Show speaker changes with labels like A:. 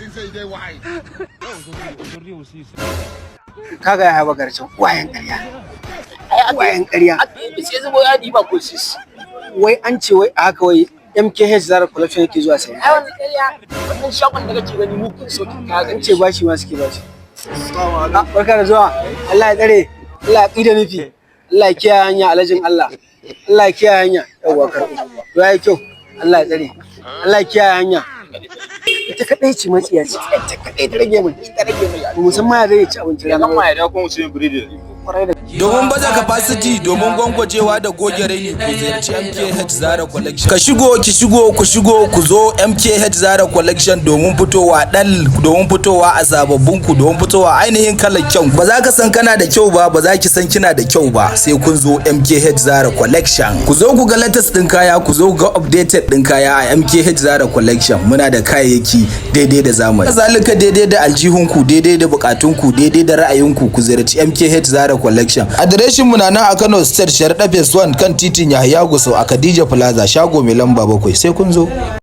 A: Think say they wise.
B: Kaga ya haɓa garcin wayan ƙarya, wayan ƙarya.
C: Sai zubo yadi ba ko sis.
B: Wai an ce wai a haka wai MKH Zara Collection yake zuwa saya.
C: Ai wannan ƙarya, wannan shagon da kake gani mugun sauki ka.
B: An ce bashi ma suke bashi. Ah, barka da zuwa. Allah ya tsare, Allah ya ƙi da nufi, Allah ya kiyaye hanya, alhajin Allah. Allah ya kiyaye hanya. Yawwa, karɓo. To, yayi kyau. Allah ya tsare, Allah ya kiyaye hanya. Ita kadai ce matsiya ce, ita kadai ta rage mun.
C: Ta rage mai.
B: Musamman ya zai ci abinci rana.
C: Kan ma ya
D: Ya kuma mutum biredi.
B: Kwarai da
E: Domin baza capacity, domin gwangwajewa da goge raini, ku ziyarci MKH Zara Collection. Ka shigo, ki shigo, ku shigo, ku zo MKH Zara Collection domin fitowa dal, domin fitowa a sababbin ku, domin fitowa ainihin kalar kyau. Ba za ka san kana da kyau ba, ba za ki san kina da kyau ba, sai kun zo MKH Zara Collection. Ku zo ku ga latest din kaya, ku zo ku ga updated din kaya a MKH Zara Collection. Muna da kayayyaki daidai da zamani. Kazalika daidai da aljihunku, daidai da bukatunku, daidai da ra'ayinku, ku ziyarci MKH Zara Collection. Adireshin mu na nan a Kano State, Sharaɗa Phase 1, kan titin Yahaya Gusau, a Khadija Plaza, shago mai lamba 7. Sai kun zo.